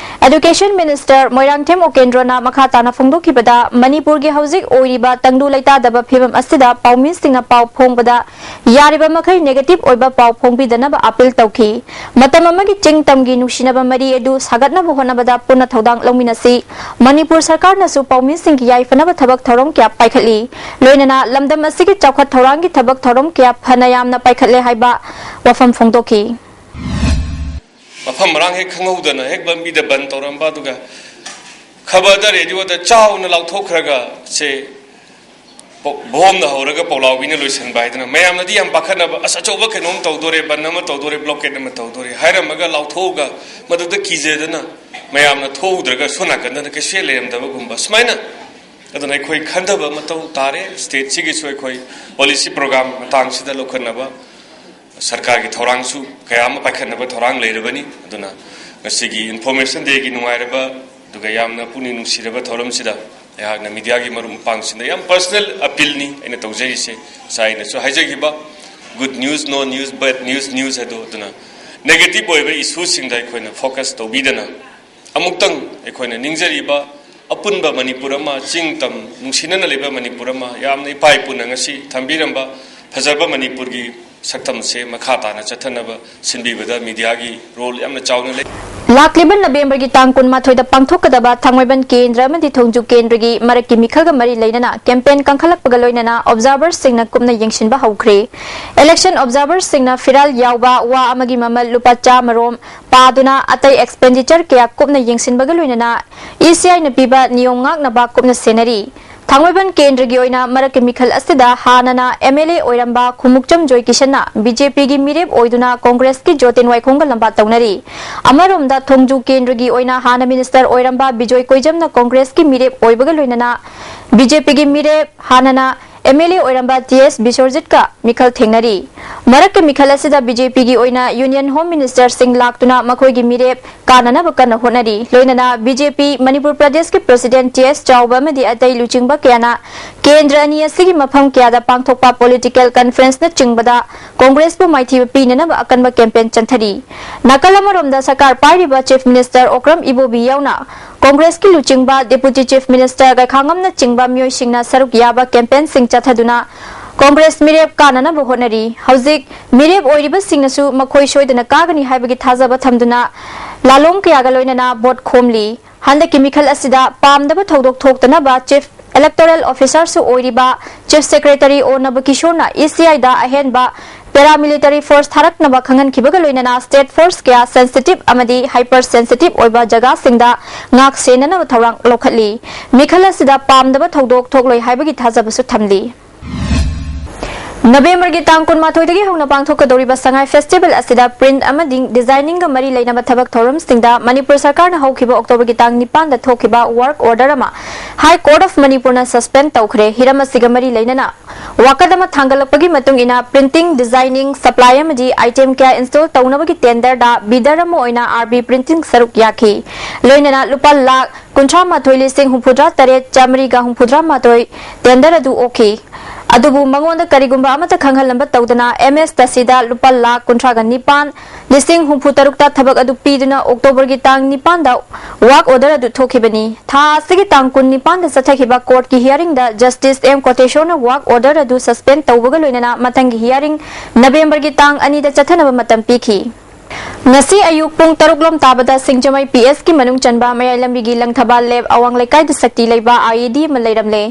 Education Minister ꯃꯣꯏꯔꯥꯡꯊꯦꯝ ꯎꯀꯦꯟꯗ꯭ꯔꯣꯅ ꯃꯈꯥ ꯇꯥꯅ ꯐꯣꯡꯗꯣꯛꯈꯤꯕꯗ, ꯃꯅꯤꯄꯨꯔꯒꯤ ꯍꯧꯖꯤꯛ ꯑꯣꯏꯔꯤꯕ ꯇꯪꯗꯨ ꯂꯩꯇꯥꯗꯕ ꯐꯤꯕꯝ ꯑꯁꯤꯗ ꯄꯥꯎꯃꯤꯁꯤꯡꯅ ꯄꯥꯎ ꯐꯣꯡꯕꯗ ꯌꯥꯔꯤꯕ ꯃꯈꯩ negative ꯑꯣꯏꯕ ꯄꯥꯎ ꯐꯣꯡꯕꯤꯗꯅꯕ appeal ꯇꯧꯈꯤ꯫ ꯃꯇꯝ ꯑꯃꯒꯤ ꯆꯤꯡ ꯇꯝꯒꯤ ꯅꯨꯡꯁꯤꯅꯕ ꯃꯔꯤ ꯑꯗꯨ ꯁꯥꯒꯠꯅꯕ ꯍꯣꯠꯅꯕꯗ ꯄꯨꯟꯅ ꯊꯧꯗꯥꯡ ꯂꯧꯃꯤꯟꯅꯁꯤ꯫ ꯃꯅꯤꯄꯨꯔ ꯁꯔꯀꯥꯔꯅꯁꯨ ꯄꯥꯎꯃꯤꯁꯤꯡꯒꯤ ꯌꯥꯏꯐꯅꯕ ꯊꯕꯛ ꯊꯧꯔꯝ ꯀꯌꯥ ꯄꯥꯏꯈꯠꯂꯤ꯫ ꯂꯣꯏꯅꯅ ꯂꯝꯗꯝ ꯑꯁꯤꯒꯤ ꯆꯥꯎꯈꯠ ꯊꯧꯔꯥꯡꯒꯤ ꯊꯕꯛ ꯊꯧꯔꯝ ꯀꯌꯥ ꯐꯅ ꯌꯥꯝꯅ ꯄꯥꯏꯈꯠꯂꯦ ꯍꯥꯏꯕ ꯋꯥꯐꯝ ꯐꯣꯡꯗꯣꯛꯈꯤ꯫ ꯃꯐꯝ ꯃꯔꯥꯡ ꯍꯦꯛ ꯈꯪꯍꯧꯗꯅ ꯍꯦꯛ ꯂꯝꯕꯤꯗ ꯕꯟ ꯇꯧꯔꯝꯕ, ꯑꯗꯨꯒ ꯈꯕꯔꯗ, ꯔꯦꯗꯤꯑꯣꯗ ꯆꯥꯎꯅ ꯂꯥꯎꯊꯣꯛꯈ꯭ꯔꯒ ꯁꯦ ꯄꯣ-, ꯕꯣꯝꯅ ꯍꯧꯔꯒ ꯄꯣꯛꯂꯥꯎꯕꯤꯅ ꯂꯣꯏꯁꯤꯟꯕ ꯍꯥꯏꯗꯅ ꯃꯌꯥꯝꯅꯗꯤ ꯌꯥꯝ ꯄꯥꯈꯠꯅꯕ, "ꯑꯁ, ꯑꯆꯧꯕ ꯀꯩꯅꯣꯝ ꯇꯧꯗꯣꯔꯦ, ꯕꯟ ꯑꯃ ꯇꯧꯗꯣꯔꯦ, blockade ꯑꯃ ꯇꯧꯗꯣꯔꯦ" ꯍꯥꯏꯔꯝꯃꯒ ꯂꯥꯎꯊꯣꯛꯑꯒ ꯃꯗꯨꯗ ꯀꯤꯖꯗꯅ ꯃꯌꯥꯝꯅ ꯊꯣꯛꯎꯗ꯭ꯔꯒ ꯁꯣꯝ ꯅꯥꯀꯟꯗꯅ ꯀꯩꯁꯨ ꯍꯦꯛ ꯂꯩꯔꯝꯗꯕꯒꯨꯝꯕ, ꯁꯨꯃꯥꯏꯅ꯫ ꯑꯗꯨꯅ ꯑꯩꯈꯣꯏ ꯈꯟꯊꯕ ꯃꯊꯧ ꯇꯥꯔꯦ꯫ State ꯁꯤꯒꯤꯁꯨ ꯑꯩꯈꯣꯏ policy program ꯃꯇꯥꯡꯁꯤꯗ ꯂꯧꯈꯠꯅꯕ ꯁꯔꯀꯥꯔꯒꯤ ꯊꯧꯔꯥꯡꯁꯨ ꯀꯌꯥ ꯑꯃ ꯄꯥꯏꯈꯠꯅꯕ ꯊꯧꯔꯥꯡ ꯂꯩꯔꯕꯅꯤ꯫ ꯑꯗꯨꯅ ꯉꯁꯤꯒꯤ Information Day ꯒꯤ ꯅꯨꯡꯉꯥꯏꯔꯕ ꯑꯗꯨꯒ ꯌꯥꯝꯅ ꯄꯨꯛꯅꯤꯡ ꯅꯨꯡꯁꯤꯔꯕ ꯊꯧꯔꯝꯁꯤꯗ ꯑꯩꯍꯥꯛꯅ media ꯒꯤ ꯃꯔꯨꯞ ꯃꯄꯥꯡꯁꯤꯡꯗ ꯌꯥꯝ personal appeal ꯅꯤ ꯑꯩꯅ ꯇꯧꯖꯔꯤꯁꯦ꯫ ꯉꯁꯥꯏ ꯑꯩꯅꯁꯨ ꯍꯥꯏꯖꯈꯤꯕ, good news, no news, bad news, news ꯍꯥꯏꯗꯣ꯫ ꯑꯗꯨꯅ negative ꯑꯣꯏꯕ issue ꯁꯤꯡꯗ ꯑꯩꯈꯣꯏꯅ focus ꯇꯧꯕꯤꯗꯅ, ꯑꯃꯨꯛꯇꯪ ꯑꯩꯈꯣꯏꯅ ꯅꯤꯡꯖꯔꯤꯕ ꯑꯄꯨꯟꯕ ꯃꯅꯤꯄꯨꯔ ꯑꯃ, ꯆꯤꯡ ꯇꯝ ꯅꯨꯡꯁꯤꯅꯅ ꯂꯩꯕ ꯃꯅꯤꯄꯨꯔ ꯑꯃ, ꯌꯥꯝꯅ ꯏꯄꯥ ꯏꯄꯨꯅ ꯉꯁꯤ ꯊꯝꯕꯤꯔꯝꯕ ꯐꯖꯕ ꯃꯅꯤꯄꯨꯔꯒꯤ ꯁꯛꯇꯝꯁꯦ ꯃꯈꯥ ꯇꯥꯅ ꯆꯠꯊꯅꯕ ꯁꯤꯟꯕꯤꯕꯗ ꯃꯤꯗꯤꯌꯥꯒꯤ ꯔꯣꯜ ꯌꯥꯝꯅ ꯆꯥꯎꯅ ꯂꯩ꯫ ꯂꯥꯛꯂꯤꯕ ꯅꯕꯦꯝꯕꯔꯒꯤ ꯇꯥꯡ ꯀꯨꯟꯃꯥꯊꯣꯏꯗ ꯄꯥꯡꯊꯣꯛꯀꯗꯕ ꯊꯥꯡꯃꯩꯕꯟ ꯀꯦꯟꯗ꯭ꯔ ꯑꯃꯗꯤ ꯊꯣꯡꯖꯨ ꯀꯦꯟꯗ꯭ꯔꯒꯤ ꯃꯔꯛꯀꯤ ꯃꯤꯈꯜꯒ ꯃꯔꯤ ꯂꯩꯅꯅ ꯀꯦꯝꯄꯦꯟ ꯀꯟꯈꯠꯂꯛꯄꯒ ꯂꯣꯏꯅꯅ ꯑꯣꯕꯖꯥꯔꯚꯔꯁꯤꯡꯅ ꯀꯨꯞꯅ ꯌꯦꯡꯁꯤꯟꯕ ꯍꯧꯈ꯭ꯔꯦ꯫ ꯏꯂꯦꯛꯁꯟ ꯑꯣꯕꯖꯥꯔꯚꯔꯁꯤꯡꯅ ꯐꯤꯔꯥꯜ ꯌꯥꯎꯕ ꯋꯥ ꯑꯃꯒꯤ ꯃꯃꯜ ꯂꯨꯄꯥ ꯆꯥꯃꯔꯣꯝ ꯄꯥꯗꯨꯅ ꯑꯇꯩ ꯑꯦꯛꯁꯄꯦꯟꯗꯤꯆꯔ ꯀꯌꯥ ꯀꯨꯞꯅ ꯌꯦꯡꯁꯤꯟꯕꯒ ꯂꯣꯏꯅꯅ ꯏ ꯁꯤ ꯑꯥꯏꯅ ꯄꯤꯕ ꯅꯤꯌꯣꯝ ꯉꯥꯛꯅꯕ ꯀꯨꯞꯅ ꯁꯦꯟꯅꯔꯤ꯫ ꯊꯥꯡꯃꯩꯕꯟ ꯀꯦꯟꯗ꯭ꯔꯒꯤ ꯑꯣꯏꯅ ꯃꯔꯛꯀꯤ ꯃꯤꯈꯜ ꯑꯁꯤꯗ ꯍꯥꯟꯅꯅ ꯑꯦꯝ ꯑꯦꯜ ꯑꯦ ꯑꯣꯏꯔꯝꯕ ꯈꯨꯃꯨꯛꯆꯝ ꯖꯣꯏ ꯀꯤꯁꯟꯅ ꯕꯤ ꯖꯦ ꯄꯤꯒꯤ ꯃꯤꯔꯦꯞ ꯑꯣꯏꯗꯨꯅ ꯀꯣꯡꯒ꯭ꯔꯦꯁꯀꯤ ꯖꯣꯇꯦꯟ ꯋꯥꯏꯈꯣꯡꯒ ꯂꯝꯕꯥ ꯇꯧꯅꯔꯤ꯫ ꯑꯃꯔꯣꯝꯗ ꯊꯣꯡꯖꯨ ꯀꯦꯟꯗ꯭ꯔꯒꯤ ꯑꯣꯏꯅ ꯍꯥꯟꯅ ꯃꯤꯅꯤꯁꯇꯔ ꯑꯣꯏꯔꯝꯕ ꯕꯤꯖꯣꯏ ꯀꯣꯏꯖꯝꯅ ꯀꯣꯡꯒ꯭ꯔꯦꯁꯀꯤ ꯃꯤꯔꯦꯞ ꯑꯣꯏꯕꯒ ꯂꯣꯏꯅꯅ ꯕꯤ ꯖꯦ ꯄꯤꯒꯤ ꯃꯤꯔꯦꯞ ꯍꯥꯟꯅꯅ ꯑꯦꯝ ꯑꯦꯜ ꯑꯦ ꯑꯣꯏꯔꯝꯕ ꯇꯤ ꯑꯦꯁ ꯕꯤꯁꯣꯔꯖꯤꯠꯀ ꯃꯤꯈꯜ ꯊꯦꯡꯅꯔꯤ꯫ ꯃꯔꯛꯀꯤ ꯃꯤꯈꯜ ꯑꯁꯤꯗ ꯕꯤ ꯖꯦ ꯄꯤꯒꯤ ꯑꯣꯏꯅ ꯌꯨꯅꯤꯌꯟ ꯍꯣꯝ ꯃꯤꯅꯤꯁꯇꯔꯁꯤꯡ ꯂꯥꯛꯇꯨꯅ ꯃꯈꯣꯏꯒꯤ ꯃꯤꯔꯦꯞ ꯀꯥꯅꯅꯕ ꯀꯟꯅ ꯍꯣꯠꯅꯔꯤ꯫ ꯂꯣꯏꯅꯅ ꯕꯤ ꯖꯦ ꯄꯤ ꯃꯅꯤꯄꯨꯔ ꯄ꯭ꯔꯗꯦꯁꯀꯤ ꯄ꯭ꯔꯁꯤꯗꯦꯟꯠ ꯇꯤ ꯑꯦꯁ ꯆꯥꯎꯕ ꯑꯃꯗꯤ ꯑꯇꯩ ꯂꯨꯆꯤꯡꯕ ꯀꯌꯥꯅ ꯀꯦꯟꯗ꯭ꯔ ꯑꯅꯤ ꯑꯁꯤꯒꯤ ꯃꯐꯝ ꯀꯌꯥꯗ ꯄꯥꯡꯊꯣꯛꯄ ꯄꯣꯂꯤꯇꯤꯀꯦꯜ ꯀꯟꯐ꯭ꯔꯦꯟꯁꯅꯆꯤꯡꯕꯗ ꯀꯣꯡꯒ꯭ꯔꯦꯁꯄꯨ ꯃꯥꯏꯊꯤꯕ ꯄꯤꯅꯅꯕ ꯑꯀꯟꯕ ꯀꯦꯝꯄꯦꯟ ꯆꯟꯊꯔꯤ꯫ ꯅꯥꯀꯜ ꯑꯃꯔꯣꯝꯗ ꯁꯔꯀꯥꯔ ꯄꯥꯏꯔꯤꯕ ꯆꯤꯐ ꯃꯤꯅꯤꯁꯇꯔ ꯑꯣꯀ꯭ꯔꯝ ꯏꯕꯣꯕꯤ ꯌꯥꯎꯅ ꯀꯣꯡꯒ꯭ꯔꯦꯁꯀꯤ ꯂꯨꯆꯤꯡꯕ ꯗꯦꯄꯨꯇꯤ ꯆꯤꯐ ꯃꯤꯅꯤꯁꯇꯔ ꯒꯩꯈꯥꯉꯝꯅꯆꯤꯡꯕ ꯃꯤꯑꯣꯏꯁꯤꯡꯅ ꯁꯔꯨꯛ ꯌꯥꯕ ꯀꯦꯝꯄꯦꯟꯁꯤꯡ ꯆꯠꯊꯗꯨꯅ ꯀꯣꯡꯒ꯭ꯔꯦꯁ ꯃꯤꯔꯦꯞ ꯀꯥꯅꯅꯕ ꯍꯣꯠꯅꯔꯤ꯫ ꯍꯧꯖꯤꯛ ꯃꯤꯔꯦꯞ ꯑꯣꯏꯔꯤꯕꯁꯤꯡꯅꯁꯨ ꯃꯈꯣꯏ ꯁꯣꯏꯗꯅ ꯀꯥꯒꯅꯤ ꯍꯥꯏꯕꯒꯤ ꯊꯥꯖꯕ ꯊꯝꯗꯨꯅ ꯂꯥꯂꯣꯡ ꯀꯌꯥꯒ ꯂꯣꯏꯅꯅ ꯚꯣꯠ ꯈꯣꯝꯂꯤ꯫ ꯍꯟꯗꯛꯀꯤ ꯃꯤꯈꯜ ꯑꯁꯤꯗ ꯄꯥꯝꯗꯕ ꯊꯧꯗꯣꯛ ꯊꯣꯛꯇꯅꯕ ꯆꯤꯐ ꯏꯂꯦꯛꯇꯣꯔꯦꯜ ꯑꯣꯐꯤꯁꯥꯔꯁꯨ ꯑꯣꯏꯔꯤꯕ ꯆꯤꯐ ꯁꯦꯀ꯭ꯔꯦꯇꯔꯤ ꯑꯣ ꯅꯕꯀꯤꯁꯣꯔꯅ ꯏ ꯁꯤ ꯑꯥꯏꯗ ꯑꯍꯦꯟꯕ ꯄꯦꯔꯥꯃꯤꯂꯤꯇꯔꯤ ꯐꯣꯔꯁ ꯊꯥꯔꯛꯅꯕ ꯈꯪꯍꯟꯈꯤꯕꯒ ꯂꯣꯏꯅꯅ ꯁ꯭ꯇꯦꯠ ꯐꯣꯔꯁ ꯀꯌꯥ ꯁꯦꯟꯁꯤꯇꯤꯚ ꯑꯃꯗꯤ ꯍꯥꯏꯄꯔ ꯁꯦꯟꯁꯤꯇꯤꯚ ꯑꯣꯏꯕ ꯖꯒꯥꯁꯤꯡꯗ ꯉꯥꯛ ꯁꯦꯟꯅꯅꯕ ꯊꯧꯔꯥꯡ ꯂꯧꯈꯠꯂꯤ꯫ ꯃꯤꯈꯜ ꯑꯁꯤꯗ ꯄꯥꯝꯗꯕ ꯊꯧꯗꯣꯛ ꯊꯣꯛꯂꯣꯏ ꯍꯥꯏꯕꯒꯤ ꯊꯥꯖꯕꯁꯨ ꯊꯝꯂꯤ꯫ ꯅꯕꯦꯝꯕꯔꯒꯤ ꯇꯥꯡ ꯀꯨꯟꯃꯥꯊꯣꯏꯗꯒꯤ ꯍꯧꯅ ꯄꯥꯡꯊꯣꯛꯀꯗꯧꯔꯤꯕ ꯁꯉꯥꯏ ꯐꯦꯁꯇꯤꯚꯦꯜ ꯑꯁꯤꯗ ꯄ꯭ꯔꯤꯟꯠ ꯑꯃꯗꯤ ꯗꯤꯖꯥꯏꯅꯤꯡꯒ ꯃꯔꯤ ꯂꯩꯅꯕ ꯊꯕꯛ ꯊꯧꯔꯝꯁꯤꯡꯗ ꯃꯅꯤꯄꯨꯔ ꯁꯔꯀꯥꯔꯅ ꯍꯧꯈꯤꯕ ꯑꯣꯛꯇꯣꯕꯔꯒꯤ ꯇꯥꯡ ꯅꯤꯄꯥꯟꯗ ꯊꯣꯛꯈꯤꯕ ꯋꯥꯔꯛ ꯑꯣꯔꯗꯔ ꯑꯃ ꯍꯥꯏ ꯀꯣꯔꯠ ꯑꯣꯐ ꯃꯅꯤꯄꯨꯔꯅ ꯁꯁꯄꯦꯟ ꯇꯧꯈ꯭ꯔꯦ꯫ ꯍꯤꯔꯝ ꯑꯁꯤꯒ ꯃꯔꯤ ꯂꯩꯅꯅ ꯋꯥꯀꯠ ꯑꯃ ꯊꯥꯡꯒꯠꯂꯛꯄꯒꯤ ꯃꯇꯨꯡ ꯏꯟꯅ ꯄ꯭ꯔꯤꯟꯇꯤꯡ, ꯗꯤꯖꯥꯏꯅꯤꯡ, ꯁꯄ꯭ꯂꯥꯏ ꯑꯃꯗꯤ ꯑꯥꯏꯇꯦꯝ ꯀꯌꯥ ꯏꯟꯁꯇꯣꯜ ꯇꯧꯅꯕꯒꯤ ꯇꯦꯟꯗꯔꯗ ꯕꯤꯗꯔ ꯑꯃ ꯑꯣꯏꯅ ꯑꯥꯔ ꯕꯤ ꯄ꯭ꯔꯤꯟꯇꯤꯡ ꯁꯔꯨꯛ ꯌꯥꯈꯤ꯫ ꯂꯣꯏꯅꯅ ꯂꯨꯄꯥ ꯂꯥꯈ ꯀꯨꯟꯊ꯭ꯔꯥ ꯃꯥꯊꯣꯏ ꯂꯤꯁꯤꯡ ꯍꯨꯝꯐꯨꯇꯔꯥ ꯇꯔꯦꯠ ꯆꯥꯃꯔꯤꯒ ꯍꯨꯝꯐꯨꯇꯔꯥ ꯃꯥꯊꯣꯏ ꯇꯦꯟꯗꯔ ꯑꯗꯨ ꯑꯣꯛꯈꯤ꯫ ꯑꯗꯨꯕꯨ ꯃꯉꯣꯟꯗ ꯀꯔꯤꯒꯨꯝꯕ ꯑꯃꯠꯇ ꯈꯪꯍꯜꯂꯝꯕ ꯇꯧꯗꯅ ꯑꯦꯝ ꯑꯦꯁ ꯇꯁꯤꯗ ꯂꯨꯄꯥ ꯂꯥꯈ ꯀꯨꯟꯊ꯭ꯔꯥꯒ ꯅꯤꯄꯥꯟ, ꯂꯤꯁꯤꯡ ꯍꯨꯝꯐꯨ ꯇꯔꯨꯛꯇ ꯊꯕꯛ ꯑꯗꯨ ꯄꯤꯗꯨꯅ ꯑꯣꯛꯇꯣꯕꯔꯒꯤ ꯇꯥꯡ ꯅꯤꯄꯥꯟꯗ work order ꯑꯗꯨ ꯊꯣꯛꯈꯤꯕꯅꯤ꯫ ꯊꯥ ꯑꯁꯤꯒꯤ ꯇꯥꯡ ꯀꯨꯟꯅꯤꯄꯥꯟꯗ ꯆꯠꯊꯈꯤꯕ courtꯀꯤ hearingꯗ Justice ꯑꯦꯝ ꯀꯣꯇꯦꯁꯣꯔꯅ work order ꯑꯗꯨ suspend ꯇꯧꯕꯒ ꯂꯣꯏꯅꯅ ꯃꯊꯪꯒꯤ hearing ꯅꯕꯦꯝꯕꯔꯒꯤ ꯇꯥꯡ ꯑꯅꯤꯗ ꯆꯠꯊꯅꯕ ꯃꯇꯝ ꯄꯤꯈꯤ꯫ ꯉꯁꯤ ꯑꯌꯨꯛ ꯄꯨꯡ ꯇꯔꯨꯛ ꯂꯣꯝ ꯇꯥꯕꯗ ꯁꯤꯡꯖꯃꯩ ꯄꯤ ꯑꯦꯁꯀꯤ ꯃꯅꯨꯡ ꯆꯟꯕ ꯃꯌꯥꯏ ꯂꯝꯕꯤꯒꯤ ꯂꯪꯊꯕꯥꯜ ꯂꯦꯞ ꯑꯋꯥꯡ ꯂꯩꯀꯥꯏꯗ ꯁꯛꯇꯤ ꯂꯩꯕ ꯑꯥꯏ ꯏ ꯗꯤ ꯑꯃ ꯂꯩꯔꯝꯂꯦ꯫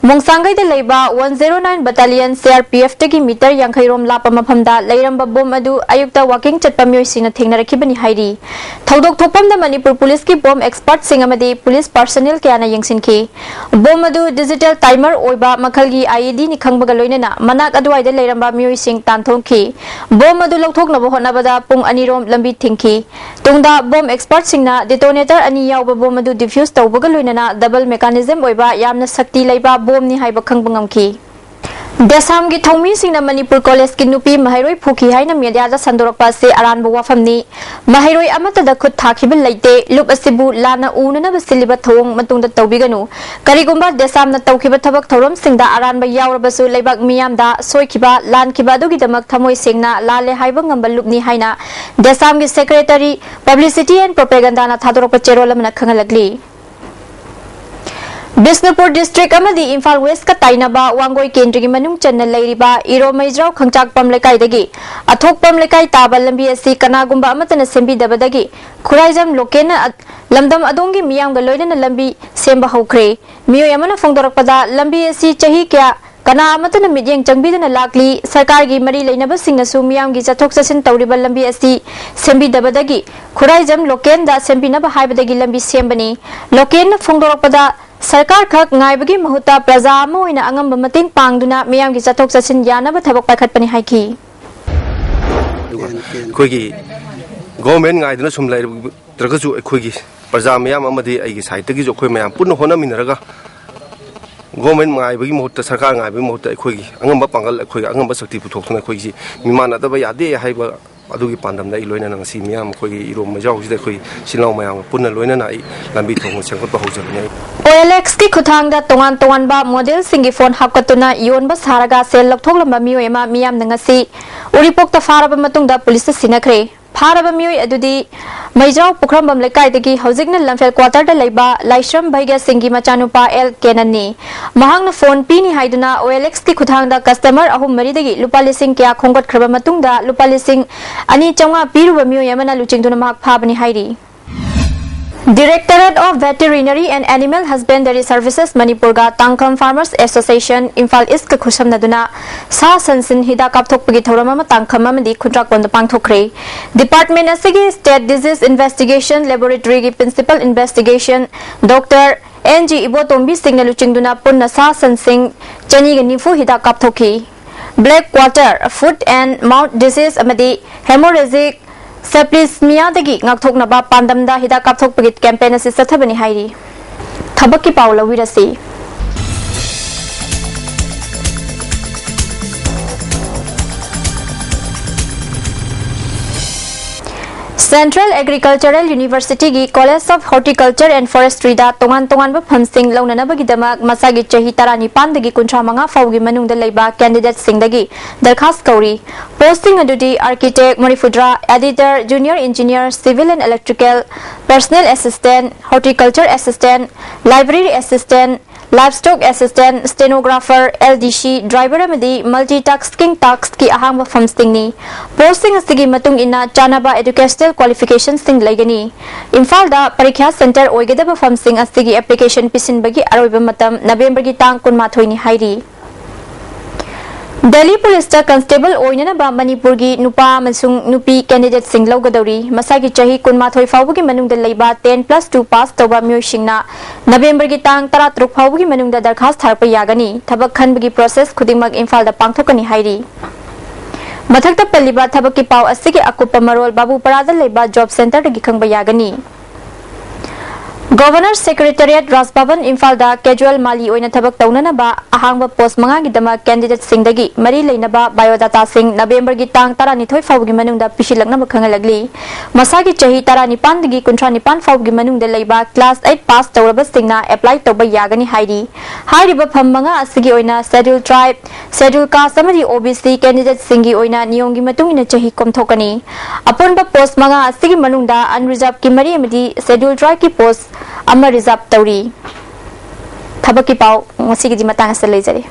ꯃꯣꯡꯁꯥꯡꯒꯩꯗ ꯂꯩꯕ one zero nine ꯕꯇꯥꯂꯤꯌꯟ C R P ꯑꯦꯐꯇꯒꯤ metre ꯌꯥꯡꯈꯩ ꯔꯣꯝ ꯂꯥꯞꯄ ꯃꯐꯝꯗ ꯂꯩꯔꯝꯕ ꯕꯣꯝ ꯑꯗꯨ ꯑꯌꯨꯛꯇ ꯋꯥꯀꯤꯡ ꯆꯠꯄ ꯃꯤꯑꯣꯏꯁꯤꯡꯅ ꯊꯦꯡꯅꯔꯛꯈꯤꯕꯅꯤ ꯍꯥꯏꯔꯤ꯫ ꯊꯧꯗꯣꯛ ꯊꯣꯛꯐꯝꯗ ꯃꯅꯤꯄꯨꯔ ꯄꯨꯂꯤꯁꯀꯤ ꯕꯣꯝ ꯑꯦꯛꯁꯄꯔꯠꯁꯤꯡ ꯑꯃꯗꯤ ꯄꯨꯂꯤꯁ ꯄꯥꯔꯁꯅꯦꯜ ꯀꯌꯥꯅ ꯌꯦꯡꯁꯤꯟꯈꯤ꯫ ꯕꯣꯝ ꯑꯗꯨ ꯗꯤꯖꯤꯇꯦꯜ ꯇꯥꯏꯃꯔ ꯑꯣꯏꯕ ꯃꯈꯜꯒꯤ ꯑꯥꯏ ꯏ ꯗꯤꯅꯤ ꯈꯪꯕꯒ ꯂꯣꯏꯅꯅ ꯃꯅꯥꯛ ꯑꯗꯨꯋꯥꯏꯗ ꯂꯩꯔꯝꯕ ꯃꯤꯑꯣꯏꯁꯤꯡ ꯇꯥꯟꯊꯣꯛꯈꯤ꯫ ꯕꯣꯝ ꯑꯗꯨ ꯂꯧꯊꯣꯛꯅꯕ ꯍꯣꯠꯅꯕꯗ ꯄꯨꯡ ꯑꯅꯤ ꯔꯣꯝ ꯂꯝꯕꯤ ꯊꯤꯡꯈꯤ꯫ ꯇꯨꯡꯗ ꯕꯣꯝ ꯑꯦꯛꯁꯄꯔꯠꯁꯤꯡꯅ detonator ꯑꯅꯤ ꯌꯥꯎꯕ ꯕꯣꯝ ꯑꯗꯨ defuse ꯇꯧꯕꯒ ꯂꯣꯏꯅꯅ double mechanism ꯑꯣꯏꯕ ꯌꯥꯝꯅ ꯁꯛꯇꯤ ꯂꯩꯕ ꯕꯣꯝꯅꯤ ꯍꯥꯏꯕ ꯈꯪꯕ ꯉꯝꯈꯤ꯫ ꯗꯦꯁꯥꯝꯒꯤ ꯊꯧꯃꯤꯁꯤꯡꯅ ꯃꯅꯤꯄꯨꯔ ꯀꯣꯂꯦꯖꯀꯤ ꯅꯨꯄꯤ ꯃꯍꯩꯔꯣꯏ ꯐꯨꯈꯤ ꯍꯥꯏꯅ ꯃꯤꯗꯤꯌꯥꯗ ꯁꯟꯗꯣꯔꯛꯄ ꯑꯁꯤ ꯑꯔꯥꯟꯕ ꯋꯥꯐꯝꯅꯤ꯫ ꯃꯍꯩꯔꯣꯏ ꯑꯃꯠꯇꯗ ꯈꯨꯠ ꯊꯥꯈꯤꯕ ꯂꯩꯇꯦ꯫ ꯂꯨꯞ ꯑꯁꯤꯕꯨ ꯂꯥꯟꯅ ꯎꯅꯅꯕ ꯁꯤꯜꯂꯤꯕ ꯊꯧꯑꯣꯡ ꯃꯇꯨꯡꯗ ꯇꯧꯕꯤꯒꯅꯨ꯫ ꯀꯔꯤꯒꯨꯝꯕ ꯗꯦꯁꯥꯝꯅ ꯇꯧꯈꯤꯕ ꯊꯕꯛ ꯊꯧꯔꯝꯁꯤꯡꯗ ꯑꯔꯥꯟꯕ ꯌꯥꯎꯔꯕꯁꯨ ꯂꯩꯕꯥꯛ ꯃꯤꯌꯥꯝꯗ ꯁꯣꯏꯈꯤꯕ, ꯂꯥꯟꯈꯤꯕ ꯑꯗꯨꯒꯤꯗꯃꯛ ꯊꯃꯣꯏ ꯁꯦꯡꯅ ꯂꯥꯜꯂꯦ ꯍꯥꯏꯕ ꯉꯝꯕ ꯂꯨꯞꯅꯤ ꯍꯥꯏꯅ ꯗꯦꯁꯥꯝꯒꯤ secretary publicity and propagandaꯅ ꯊꯥꯗꯣꯔꯛꯄ ꯆꯦꯔꯣꯜ ꯑꯃꯅ ꯈꯪꯍꯜꯂꯛꯂꯤ꯫ ꯕꯤꯁꯅꯨꯄꯨꯔ district ꯑꯃꯗꯤ ꯏꯝꯐꯥꯜ Westꯀ ꯇꯥꯏꯅꯕ ꯋꯥꯡꯒꯣꯏ ꯀꯦꯟꯗ꯭ꯔꯒꯤ ꯃꯅꯨꯡ ꯆꯟꯅ ꯂꯩꯔꯤꯕ ꯏꯔꯣꯃꯩꯖ꯭ꯔꯥꯎ ꯈꯪꯆꯥꯛꯄꯝ ꯂꯩꯀꯥꯏꯗꯒꯤ ꯑꯊꯣꯛꯄꯝ ꯂꯩꯀꯥꯏ ꯇꯥꯕ ꯂꯝꯕꯤ ꯑꯁꯤ ꯀꯅꯥꯒꯨꯝꯕ ꯑꯃꯠꯇꯅ ꯁꯦꯝꯕꯤꯗꯕꯗꯒꯤ ꯈꯨꯔꯥꯏꯖꯝ ꯂꯣꯀꯦꯟꯅ ꯂꯝꯗꯝ ꯑꯗꯣꯝꯒꯤ ꯃꯤꯌꯥꯝꯒ ꯂꯣꯏꯅꯅ ꯂꯝꯕꯤ ꯁꯦꯝꯕ ꯍꯧꯈ꯭ꯔꯦ꯫ ꯃꯤꯑꯣꯏ ꯑꯃꯅ ꯐꯣꯡꯗꯣꯔꯛꯄꯗ, ꯂꯝꯕꯤ ꯑꯁꯤ ꯆꯍꯤ ꯀꯌꯥ ꯀꯅꯥ ꯑꯃꯠꯇꯅ ꯃꯤꯠꯌꯦꯡ ꯆꯪꯕꯤꯗꯅ ꯂꯥꯛꯂꯤ꯫ ꯁꯔꯀꯥꯔꯒꯤ ꯃꯔꯤ ꯂꯩꯅꯕꯁꯤꯡꯅꯁꯨ ꯃꯤꯌꯥꯝꯒꯤ ꯆꯠꯊꯣꯛ ꯆꯠꯁꯤꯟ ꯇꯧꯔꯤꯕ ꯂꯝꯕꯤ ꯑꯁꯤ ꯁꯦꯝꯕꯤꯗꯕꯗꯒꯤ ꯈꯨꯔꯥꯏꯖꯝ ꯂꯣꯀꯦꯟꯗ ꯁꯦꯝꯕꯤꯅꯕ ꯍꯥꯏꯕꯗꯒꯤ ꯂꯝꯕꯤ ꯁꯦꯝꯕꯅꯤ꯫ ꯂꯣꯀꯦꯟꯅ ꯐꯣꯡꯗꯣꯔꯛꯄꯗ, ꯁꯔꯀꯥꯔ ꯈꯛ ꯉꯥꯏꯕꯒꯤ ꯃꯍꯨꯠꯇ ꯄ꯭ꯔꯖꯥ ꯑꯃ ꯑꯣꯏꯅ ꯑꯉꯝꯕ ꯃꯇꯦꯡ ꯄꯥꯡꯗꯨꯅ ꯃꯤꯌꯥꯝꯒꯤ ꯆꯠꯊꯣꯛ ꯆꯠꯁꯤꯟ ꯌꯥꯅꯕ ꯊꯕꯛ ꯄꯥꯏꯈꯠꯄꯅꯤ ꯍꯥꯏꯈꯤ꯫ ꯑꯗꯨꯒ ꯑꯩꯈꯣꯏꯒꯤ government ꯉꯥꯏꯗꯨꯅ ꯁꯨꯝ ꯂꯩꯔꯛꯇ꯭ꯔꯒꯁꯨ, ꯑꯩꯈꯣꯏꯒꯤ ꯄ꯭ꯔꯖꯥ ꯃꯌꯥꯝ ꯑꯃꯗꯤ ꯑꯩꯒꯤ sideꯇꯒꯤꯁꯨ ꯑꯩꯈꯣꯏ ꯃꯌꯥꯝ ꯄꯨꯟꯅ ꯍꯣꯠꯅꯃꯤꯟꯅꯔꯒ government ꯉꯥꯏꯕꯒꯤ ꯃꯍꯨꯠꯇ, ꯁꯔꯀꯥꯔ ꯉꯥꯏꯕꯒꯤ ꯃꯍꯨꯠꯇ ꯑꯩꯈꯣꯏꯒꯤ ꯑꯉꯝꯕ ꯄꯥꯡꯒꯜ, ꯑꯩꯈꯣꯏꯒꯤ ꯑꯉꯝꯕ ꯁꯛꯇꯤ ꯄꯨꯊꯣꯛꯇꯨꯅ ꯑꯩꯈꯣꯏꯒꯤ ꯃꯤꯃꯥꯟꯅꯗꯕ ꯌꯥꯗꯦ ꯍꯥꯏꯕ ꯑꯗꯨꯒꯤ ꯄꯥꯟꯗꯝꯗ ꯑꯩ ꯂꯣꯏꯅꯅ ꯉꯁꯤ ꯃꯤꯌꯥꯝ ꯑꯩꯈꯣꯏꯒꯤ ꯏꯔꯣꯝ ꯃꯩꯖꯥꯎꯁꯤꯗ ꯑꯩꯈꯣꯏ ꯏꯆꯤꯜ ꯏꯅꯥꯎ ꯃꯌꯥꯝꯒ ꯄꯨꯟꯅ ꯂꯣꯏꯅꯅ ꯑꯩ ꯂꯝꯕꯤ ꯊꯣꯡ ꯁꯦꯝꯒꯠꯄ ꯍꯧꯖꯕꯅꯤ꯫ ꯑꯩ ꯑꯣ ꯑꯦꯜ ꯑꯦꯛꯁꯀꯤ ꯈꯨꯠꯊꯥꯡꯗ ꯇꯣꯉꯥꯟ ꯇꯣꯉꯥꯟꯕ ꯃꯣꯗꯦꯜꯁꯤꯡꯒꯤ ꯐꯣꯟ ꯍꯥꯞꯀꯠꯇꯨꯅ ꯌꯣꯟꯕ ꯁꯥꯔꯒ ꯁꯦꯜ ꯂꯧꯊꯣꯛꯂꯝꯕ ꯃꯤꯑꯣꯏ ꯑꯃ ꯃꯤꯌꯥꯝꯅ ꯉꯁꯤ ꯎꯔꯤꯄꯣꯛꯇ ꯐꯥꯔꯕ ꯃꯇꯨꯡꯗ ꯄꯨꯂꯤꯁꯇ ꯁꯤꯟꯅꯈ꯭ꯔꯦ꯫ ꯐꯥꯔꯕ ꯃꯤꯑꯣꯏ ꯑꯗꯨꯗꯤ ꯃꯩꯖꯥꯎ ꯄꯨꯈ꯭ꯔꯝꯕꯝ ꯂꯩꯀꯥꯏꯗꯒꯤ ꯍꯧꯖꯤꯛꯅ ꯂꯝꯐꯦꯜ ꯀ꯭ꯋꯥꯇꯔꯗ ꯂꯩꯕ ꯂꯥꯏꯁ꯭ꯔꯝ ꯚꯩꯒ꯭ꯌꯥ ꯁꯤꯡꯒꯤ ꯃꯆꯥꯅꯨꯄꯥ ꯑꯦꯜ ꯀꯦꯅꯟꯅꯤ꯫ ꯃꯍꯥꯛꯅ ꯐꯣꯟ ꯄꯤꯅꯤ ꯍꯥꯏꯗꯨꯅ ꯑꯣ ꯑꯦꯜ ꯑꯦꯛꯁꯀꯤ ꯈꯨꯠꯊꯥꯡꯗ ꯀꯁꯇꯃꯔ ꯑꯍꯨꯝ ꯃꯔꯤꯗꯒꯤ ꯂꯨꯄꯥ ꯂꯤꯁꯤꯡ ꯀꯌꯥ ꯈꯣꯝꯒꯠꯈ꯭ꯔꯕ ꯃꯇꯨꯡꯗ ꯂꯨꯄꯥ ꯂꯤꯁꯤꯡ ꯑꯅꯤ ꯆꯥꯝꯃꯉꯥ ꯄꯤꯔꯨꯕ ꯃꯤꯑꯣꯏ ꯑꯃꯅ ꯂꯨꯆꯤꯡꯗꯨꯅ ꯃꯍꯥꯛ ꯐꯥꯕꯅꯤ ꯍꯥꯏꯔꯤ꯫ Directorate of Veterinary and Animal Husbandry Services ꯃꯅꯤꯄꯨꯔꯒ ꯇꯥꯡꯈꯝ Farmers Association ꯏꯝꯐꯥꯜ ꯏꯁꯀ ꯈꯨꯠꯁꯝꯅꯗꯨꯅ ꯁꯥ ꯁꯟꯁꯤꯟ ꯍꯤꯗꯥꯛ ꯀꯥꯞꯊꯣꯛꯄꯒꯤ ꯊꯧꯔꯝ ꯑꯃ ꯇꯥꯡꯈꯝ ꯑꯃꯗꯤ ꯈꯨꯟꯗ꯭ꯔꯥꯛꯄꯝꯗ ꯄꯥꯡꯊꯣꯛꯈ꯭ꯔꯦ꯫ Department ꯑꯁꯤꯒꯤ State Disease Investigation Laboratoryꯒꯤ Principal Investigation Doctor N G Ibotombi ꯁꯤꯡꯅ ꯂꯨꯆꯤꯡꯗꯨꯅ ꯄꯨꯟꯅ ꯁꯥ ꯁꯟꯁꯤꯡ ꯆꯅꯤꯒ ꯅꯤꯐꯨ ꯍꯤꯗꯥꯛ ꯀꯥꯞꯊꯣꯛꯈꯤ꯫ Black Quarter, Foot and Mouth Disease ꯑꯃꯗꯤ Hemorrhagic Septicemiaꯗꯒꯤ ꯉꯥꯛꯊꯣꯛꯅꯕ ꯄꯥꯟꯗꯝꯗ ꯍꯤꯗꯥꯛ ꯀꯥꯞꯊꯣꯛꯄꯒꯤ campaign ꯑꯁꯤ ꯆꯠꯊꯕꯅꯤ ꯍꯥꯏꯔꯤ꯫ ꯊꯕꯛꯀꯤ ꯄꯥꯎ ꯂꯧꯕꯤꯔꯁꯤ꯫ Central Agricultural Universityꯒꯤ College of Horticulture and Forestryꯗ ꯇꯣꯉꯥꯟ ꯇꯣꯉꯥꯟꯕ ꯐꯝꯁꯤꯡ ꯂꯧꯅꯅꯕꯒꯤꯗꯃꯛ ꯃꯁꯥꯒꯤ ꯆꯍꯤ ꯇꯔꯥꯅꯤꯄꯥꯟꯗꯒꯤ ꯀꯨꯟꯊ꯭ꯔꯥ ꯃꯉꯥ ꯐꯥꯎꯒꯤ ꯃꯅꯨꯡꯗ ꯂꯩꯕ candidateꯁꯤꯡꯗꯒꯤ ꯗꯔꯈꯥꯁ ꯀꯧꯔꯤ꯫ Postꯁꯤꯡ ꯑꯗꯨꯗꯤ Architect ꯃꯔꯤꯐꯨꯇꯔꯥ, Editor, Junior Engineer, Civil and Electrical, Personal Assistant, Horticulture Assistant, Library Assistant, Livestock Assistant, Stenographer, L D C, Driver ꯑꯃꯗꯤ Multitasking Taskꯀꯤ ꯑꯍꯥꯡꯕ ꯐꯝꯁꯤꯡꯅꯤ꯫ Postꯁꯤꯡ ꯑꯁꯤꯒꯤ ꯃꯇꯨꯡ ꯏꯟꯅ ꯆꯥꯅꯕ educational qualificationꯁꯤꯡ ꯂꯩꯒꯅꯤ꯫ ꯏꯝꯐꯥꯜꯗ ꯄꯔꯤꯈ꯭ꯌꯥ center ꯑꯣꯏꯒꯗꯕ ꯐꯝꯁꯤꯡ ꯑꯁꯤꯒꯤ application ꯄꯤꯁꯤꯟꯕꯒꯤ ꯑꯔꯣꯏꯕ ꯃꯇꯝ ꯅꯕꯦꯝꯕꯔꯒꯤ ꯇꯥꯡ ꯀꯨꯟꯃꯥꯊꯣꯏꯅꯤ ꯍꯥꯏꯔꯤ꯫ ꯗꯦꯜꯂꯤ ꯄꯨꯂꯤꯁꯇ constable ꯑꯣꯏꯅꯅꯕ ꯃꯅꯤꯄꯨꯔꯒꯤ ꯅꯨꯄꯥ ꯑꯃꯁꯨꯡ ꯅꯨꯄꯤ candidateꯁꯤꯡ ꯂꯧꯒꯗꯧꯔꯤ꯫ ꯃꯁꯥꯒꯤ ꯆꯍꯤ ꯀꯨꯟꯃꯥꯊꯣꯏ ꯐꯥꯎꯕꯒꯤ ꯃꯅꯨꯡꯗ ꯂꯩꯕ ten plus two pass ꯇꯧꯕ ꯃꯤꯑꯣꯏꯁꯤꯡꯅ ꯅꯕꯦꯝꯕꯔꯒꯤ ꯇꯥꯡ ꯇꯔꯥꯇꯔꯨꯛ ꯐꯥꯎꯕꯒꯤ ꯃꯅꯨꯡꯗ ꯗꯔꯈꯥꯁ ꯊꯥꯔꯛꯄ ꯌꯥꯒꯅꯤ꯫ ꯊꯕꯛ ꯈꯟꯕꯒꯤ process ꯈꯨꯗꯤꯡꯃꯛ ꯏꯝꯐꯥꯜꯗ ꯄꯥꯡꯊꯣꯛꯀꯅꯤ ꯍꯥꯏꯔꯤ꯫ ꯃꯊꯛꯇ ꯄꯜꯂꯤꯕ ꯊꯕꯛꯀꯤ ꯄꯥꯎ ꯑꯁꯤꯒꯤ ꯑꯀꯨꯞꯄ ꯃꯔꯣꯜ ꯕꯥꯕꯨꯄꯥꯔꯥꯗ ꯂꯩꯕ job centreꯗꯒꯤ ꯈꯪꯕ ꯌꯥꯒꯅꯤ꯫ Governor Secretariat, Raj Bhavan, ꯏꯝꯐꯥꯜꯗ casual ꯃꯥꯂꯤ ꯑꯣꯏꯅ ꯊꯕꯛ ꯇꯧꯅꯅꯕ ꯑꯍꯥꯡꯕ post ꯃꯉꯥꯒꯤꯗꯃꯛ candidateꯁꯤꯡꯗꯒꯤ ꯃꯔꯤ ꯂꯩꯅꯕ biodatasꯤꯡ Novemberꯒꯤ ꯇꯥꯡ ꯇꯔꯥꯅꯤꯊꯣꯏ ꯐꯥꯎꯕꯒꯤ ꯃꯅꯨꯡꯗ ꯄꯤꯁꯤꯜꯂꯛꯅꯕ ꯈꯪꯍꯜꯂꯛꯂꯤ꯫ ꯃꯁꯥꯒꯤ ꯆꯍꯤ ꯇꯔꯥꯅꯤꯄꯥꯟꯗꯒꯤ ꯀꯨꯟꯊ꯭ꯔꯥ ꯅꯤꯄꯥꯟ ꯐꯥꯎꯕꯒꯤ ꯃꯅꯨꯡꯗ ꯂꯩꯕ class eight pass ꯇꯧꯔꯕꯁꯤꯡꯅ apply ꯇꯧꯕ ꯌꯥꯒꯅꯤ ꯍꯥꯏꯔꯤ꯫ ꯍꯥꯏꯔꯤꯕ ꯐꯝ ꯃꯉꯥ ꯑꯁꯤꯒꯤ ꯑꯣꯏꯅ Scheduled Tribe, Scheduled Caste ꯑꯃꯗꯤ OBC candidateꯁꯤꯡꯒꯤ ꯑꯣꯏꯅ ꯅꯤꯌꯣꯝꯒꯤ ꯃꯇꯨꯡ ꯏꯟꯅ ꯆꯍꯤ ꯀꯣꯝꯊꯣꯛꯀꯅꯤ꯫ ꯑꯄꯨꯟꯕ post ꯃꯉꯥ ꯑꯁꯤꯒꯤ ꯃꯅꯨꯡꯗ unreservedꯀꯤ ꯃꯔꯤ ꯑꯃꯗꯤ Scheduled Tribeꯀꯤ post ꯑꯃ reserve ꯇꯧꯔꯤ꯫ ꯊꯕꯛꯀꯤ ꯄꯥꯎ ꯉꯁꯤꯒꯤꯗꯤ ꯃꯇꯥꯡ ꯑꯁꯤꯗ ꯂꯩꯖꯔꯦ꯫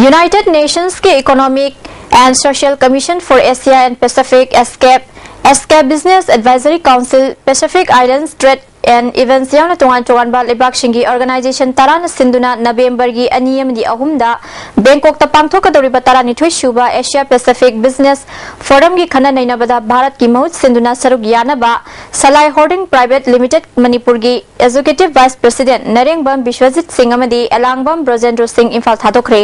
United Nationsꯀꯤ Economic and Social Commission for Asia and Pacific, ESCAP, ESCAP Business Advisory Council, Pacific Islands Trade and Events ꯌꯥꯎꯅ ꯇꯣꯉꯥꯟ ꯇꯣꯉꯥꯟꯕ ꯂꯩꯕꯥꯛꯁꯤꯡꯒꯤ organization ꯇꯔꯥꯅ ꯁꯤꯟꯗꯨꯅ Novemberꯒꯤ ꯑꯅꯤ ꯑꯃꯗꯤ ꯑꯍꯨꯝꯗ ꯕꯦꯡꯀꯣꯛꯇ ꯄꯥꯡꯊꯣꯛꯀꯗꯧꯔꯤꯕ ꯇꯔꯥꯅꯤꯊꯣꯏ ꯁꯨꯕ Asia Pacific Business Forumꯒꯤ ꯈꯟꯅ ꯅꯩꯅꯕꯗ ꯚꯥꯔꯠꯀꯤ ꯃꯍꯨꯠ ꯁꯤꯟꯗꯨꯅ ꯁꯔꯨꯛ ꯌꯥꯅꯕ Salai Holding Private Limited ꯃꯅꯤꯄꯨꯔꯒꯤ Executive Vice President ꯅꯔꯦꯡꯕꯝ ꯕꯤꯁ꯭ꯋꯖꯤꯠ ꯁꯤꯡ ꯑꯃꯗꯤ ꯑꯦꯂꯥꯡꯕꯝ ꯕ꯭ꯔꯣꯖꯦꯟꯗ꯭ꯔꯣ ꯁꯤꯡ ꯏꯝꯐꯥꯜ ꯊꯥꯗꯣꯛꯈ꯭ꯔꯦ꯫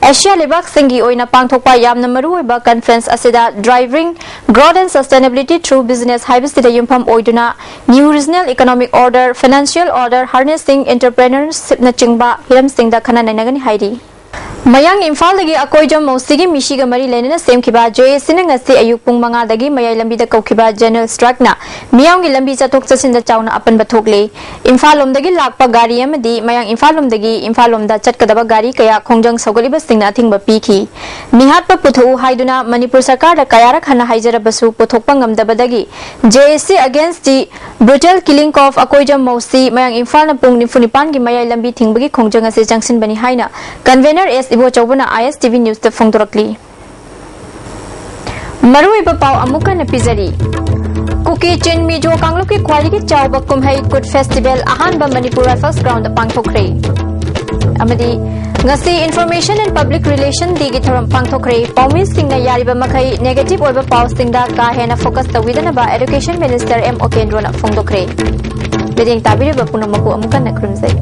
ꯑꯦꯁꯤꯌꯥ ꯂꯩꯕꯥꯛꯁꯤꯡꯒꯤ ꯑꯣꯏꯅ ꯄꯥꯡꯊꯣꯛꯄ ꯌꯥꯝꯅ ꯃꯔꯨꯑꯣꯏꯕ conference ꯑꯁꯤꯗ Driving Growth and Sustainability Through Business ꯍꯥꯏꯕꯁꯤꯗ ꯌꯨꯝꯐꯝ ꯑꯣꯏꯗꯨꯅ New Regional Economic Order, Financial Order, Harnessing Entrepreneurshipꯅꯆꯤꯡꯕ ꯍꯤꯔꯝꯁꯤꯡꯗ ꯈꯟꯅ ꯅꯩꯅꯒꯅꯤ ꯍꯥꯏꯔꯤ꯫ ꯃꯌꯥꯡ ꯏꯝꯐꯥꯜꯗꯒꯤ ꯑꯀꯣꯏꯖꯝ ꯃꯧꯁꯤꯒꯤ ꯃꯤꯁꯤꯒ ꯃꯔꯤ ꯂꯩꯅꯅ ꯁꯦꯝꯈꯤꯕ ꯖꯦ ꯑꯦ ꯁꯤꯅ ꯉꯁꯤ ꯑꯌꯨꯛ ꯄꯨꯡ ꯃꯉꯥꯗꯒꯤ ꯃꯌꯥꯏ ꯂꯝꯕꯤꯗ ꯀꯧꯈꯤꯕ general strikeꯅ ꯃꯤꯌꯥꯝꯒꯤ ꯂꯝꯕꯤ ꯆꯠꯊꯣꯛ ꯆꯠꯁꯤꯟꯗ ꯆꯥꯎꯅ ꯑꯄꯟꯕ ꯊꯣꯛꯂꯦ꯫ ꯏꯝꯐꯥꯜ ꯂꯣꯝꯗꯒꯤ ꯂꯥꯛꯄ ꯒꯥꯔꯤ ꯑꯃꯗꯤ ꯃꯌꯥꯡ ꯏꯝꯐꯥꯜ ꯂꯣꯝꯗꯒꯤ ꯏꯝꯐꯥꯜ ꯂꯣꯝꯗ ꯆꯠꯀꯗꯕ ꯒꯥꯔꯤ ꯀꯌꯥ ꯈꯣꯡꯖꯪ ꯁꯧꯒꯠꯂꯤꯕꯁꯤꯡꯅ ꯑꯊꯤꯡꯕ ꯄꯤꯈꯤ꯫ ꯃꯤꯍꯥꯠꯄ ꯄꯨꯊꯣꯛꯎ ꯍꯥꯏꯗꯨꯅ ꯃꯅꯤꯄꯨꯔ ꯁꯔꯀꯥꯔꯗ ꯀꯌꯥꯔꯛ ꯍꯟꯅ ꯍꯥꯏꯖꯔꯕꯁꯨ ꯄꯨꯊꯣꯛꯄ ꯉꯝꯗꯕꯗꯒꯤ J A C against the brutal killing of Akoijam ꯃꯧꯁꯤ ꯃꯌꯥꯡ ꯏꯝꯐꯥꯜꯅ ꯄꯨꯡ ꯅꯤꯐꯨ ꯅꯤꯄꯥꯟꯒꯤ ꯃꯌꯥꯏ ꯂꯝꯕꯤ ꯊꯤꯡꯕꯒꯤ ꯈꯣꯡꯖꯪ ꯑꯁꯤ ꯆꯪꯁꯤꯟꯕꯅꯤ ꯍꯥꯏꯅ convener S ꯏꯕꯣꯆꯧꯕꯅ I S T V Newsꯇ ꯐꯣꯡꯗꯣꯔꯛꯂꯤ꯫ ꯃꯔꯨꯑꯣꯏꯕ ꯄꯥꯎ ꯑꯃꯨꯛ ꯍꯟꯅ ꯄꯤꯖꯔꯤ꯫ ꯀꯨꯀꯤ ꯆꯤꯟ ꯃꯤꯖꯣ ꯀꯥꯡꯂꯨꯞꯀꯤ ꯈ꯭ꯋꯥꯏꯗꯒꯤ ꯆꯥꯎꯕ ꯀꯨꯝꯍꯩ ꯀꯨꯠ festival ꯑꯍꯥꯟꯕ ꯃꯅꯤꯄꯨꯔ Rifles groundꯗ ꯄꯥꯡꯊꯣꯛꯈ꯭ꯔꯦ꯫ ꯑꯃꯗꯤ ꯉꯁꯤ Information and Public Relation Dayꯒꯤ ꯊꯧꯔꯝ ꯄꯥꯡꯊꯣꯛꯈ꯭ꯔꯦ꯫ ꯄꯥꯎꯃꯤꯁꯤꯡꯅ ꯌꯥꯔꯤꯕ ꯃꯈꯩ negative ꯑꯣꯏꯕ ꯄꯥꯎꯁꯤꯡꯗ ꯀꯥ ꯍꯦꯟꯅ focus ꯇꯧꯕꯤꯗꯅꯕ Education Minister M ꯑꯣꯀꯦꯟꯗ꯭ꯔꯣꯅ ꯐꯣꯡꯗꯣꯛꯈ꯭ꯔꯦ꯫ ꯃꯤꯠꯌꯦꯡ ꯇꯥꯕꯤꯔꯤꯕ ꯄꯨꯝꯅꯃꯛꯄꯨ ꯑꯃꯨꯛ ꯍꯟꯅ ꯈꯨꯔꯨꯝꯖꯩ꯫